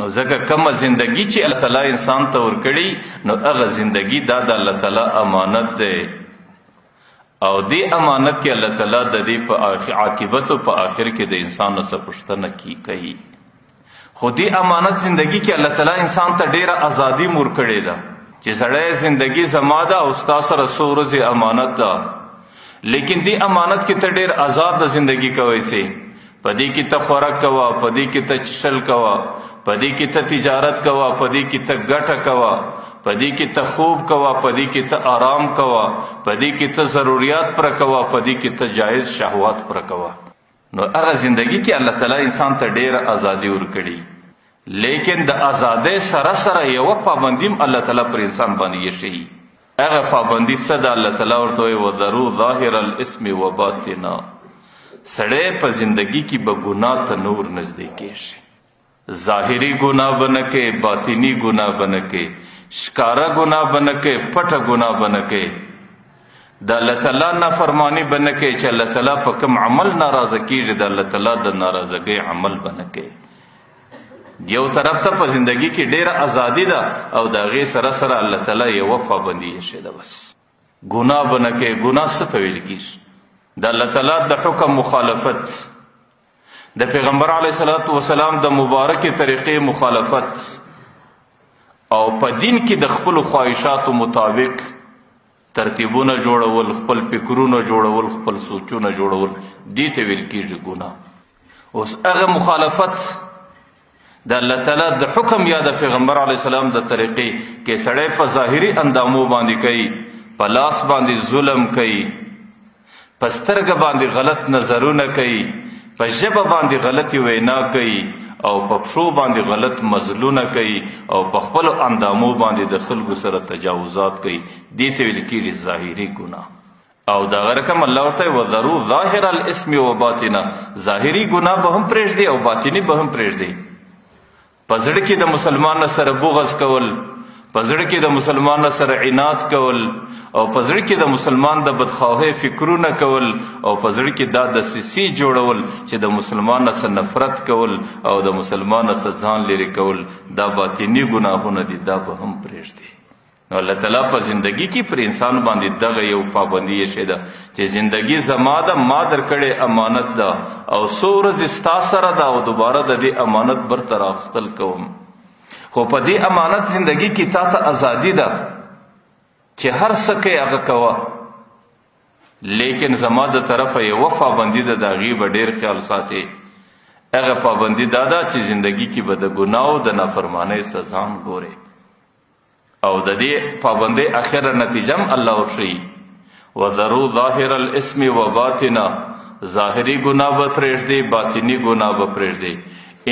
نو ځکه کومه زندگی چې الله تعالی انسان ته ورکړي، نو هغه زندگی دا د الله تعالی امانت دی، او دې امانت کې الله تعالی د دې په عاقبت او په آخر کې د انسان څخه پوښتنه کوي. خو دې امانت زندگی کې الله تعالی انسان ته ډیره ازادي مور کړې ده چې سړی زندگی زما ده او ستا سره څو ورځې امانت ده، لیکن دې امانت کې ته ډیر آزاد د زندگی کوی سي. په دې کې ته خوراک کوه، په دې کې ته چشل کوه، په دې کې ته تجارت کوه، په دې کې ته ګټه کوه، په دې کې ته خوب کوه، په دې کې ته آرام کوه، په دې کې ته ضروریات پر کوه، په دې کې ته جایز شهوات پر کوه. نو هغه زندگی کې الله تعالی انسان ته ډیره ازادي ورکړي، لیکن د ازادۍ سره سره یوه پابندي هم الله تعالی پر انسان باندې ایښې. هغه پابندي څه ده؟ الله تعالی ورته وایي وذرو ظاهر الاثم وباطنه. سړی په زندگی کې به ګناه ته نور نږدې کېږي، ظاهري ګناه به نه کوي، باطني ګناه به نه کوي، ښکاره ګناه به نه کوي، پټه ګناه به نه کوي، د الله تعالی نافرماني به نه کوي چې الله تعالی په کوم عمل ناراضه کېږي، د الله تعالی د ناراضګۍ عمل به نه کوي. یو طرف ته په زندگی کې ډیره ازادي ده او د هغې سره سره الله تعالی یوه پابندي ایښې ده، بس ګناه به نه کوي. ګناه څه ته ویل کېږي؟ د الله تعالی د حکم مخالفت، د پیغمبر علیه الصلاة والسلام د مبارکې طریقې مخالفت، او په دین کې د خپلو خواهشاتو مطابق ترتیبونه جوړول، خپل فکرونه جوړول، خپل سوچونه جوړول، دې ته ویل کېږي ګناه. اوس هغه مخالفت د الله تعالی د حکم یا د پیغمبر علیه السلام د طریقې کې سړی په ظاهري اندامو باندې کوي، په لاس باندې ظلم کوي، په سترګه باندې غلط نظرونه کوي، په ژبه باندې غلطې وینا کوي، او په پښو باندې غلط مزلونه کوي، او په خپلو اندامو باندې د خلکو سره تجاوزات کوي، دې ته ویل کېږي ظاهري ګناه. او دغه رقم الله ورته وایي وذرو ظاهر الاثم وباطنه، ظاهري ګناه به هم پرېږدي او باطني به هم پرېږدي. په زړه کې د مسلمان سره بغض کول، په زړه کې د مسلمان سره عناد کول، او په زړه کې د مسلمان د بدخواهۍ فکرونه کول، او په زړه کې دا دسیسې جوړول چې د مسلمان سره نفرت کول او د مسلمان سره ځان لرې کول، دا باطني ګناهونه دي، دا به هم پرېږدي. نو الله تعالی په زندگی کې پر انسان باندې دغه یو پابندي ایښې ده چې زندگی زما ده، ما درکړې امانت ده، او څو ورځې ستا سره ده، او دوباره د دې امانت برته راخستل کوم. خو په دې امانت زندگی کې تا ته ازادي ده چې هر څه کوې هغه کوه، لیکن زما د طرفه یوه پابندي ده، د هغې به ډېر خیال ساتې. هغه پابندي دا ده چې زندگی کې به د ګناه او د نافرمانۍ څخه ځان ګورې، او د دې پابندۍ اخره نتیجه هم الله ورښیي. وذرو ظاهر الاثم وباطنه، ظاهري ګناه به پرېږدي، باطني ګناه به پرېږدي.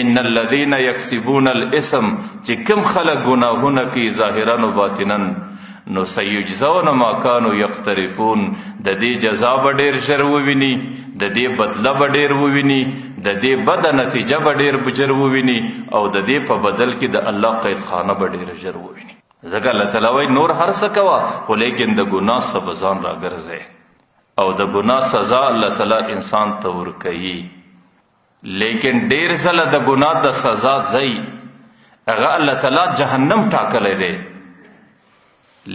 ان الذين يكسبون الاثم، چې کوم خلک ګناهونه کوي ظاهرا او باطنا، نو سيجزون ما كانوا يقترفون، د دې جزا به ډېر ژر وویني، د دې بدله به ډېر وویني، د دې بده نتیجه به ډېر ژر وویني، او د دې په بدل کې د الله قیدخانه به ډېر ژر وویني. ځکه الله تعالی وایي نور هر څه کوه، خو لیکن د ګناه څخه به ځان راګرځې، او د ګناه سزا الله تعالی انسان ته ورکوي. لیکن ډېر ځله د ګناه د سزا ځای هغه الله تعالی جهنم ټاکلی دی،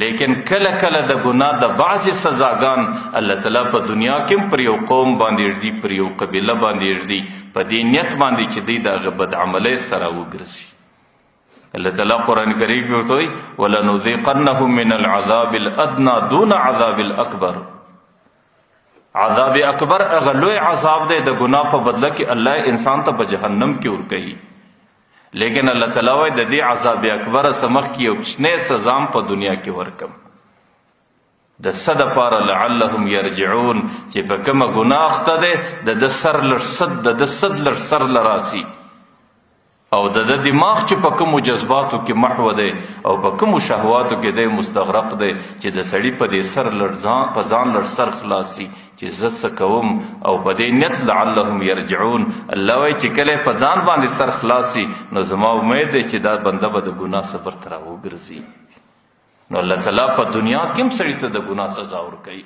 لیکن کله کله د ګناه د بعضې سزاګان الله تعالی په دنیا کې هم پر یو قوم باندې ږدي، پر یو قبیله باندې ږدي، په دې نیت باندې چې دوی د هغه بدعملۍ سره وګرځي. الله تعالی قرآن کریم کې ورته وایي ولنذیقنهم من العذاب الادنی دون عذاب الاکبر. عذاب اکبر هغه لوی عذاب دی د ګناه په بدله کې الله انسان ته په جهنم کې ورکوي، لیکن الله تعالی وایي د دې عذاب اکبر څخه مخکې یو کوچنی سزا هم په دنیا کې ورکم، د څه دپاره؟ لعلهم یرجعون، چې په کومه ګناه اخته دی د ده سر لږ سد، د ده سد لږ سر له راسي، او د ده دماغ چې په کومو جذباتو کې محو دی او په کومو شهواتو کې دی مستغرق دی، چې د سړي په دې سر لږ ځان، په ځان لږ سر خلاص سي چې زه څه کوم، او په دې نیت لعلهم یرجعون. الله وایي چې کله په ځان باندې سر خلاص سي نو زما امید دی چې دا بنده به د ګناه څخه برته راوګرځي. نو الله تعالی په دنیا کې هم سړي ته د ګناه سزا ورکوي.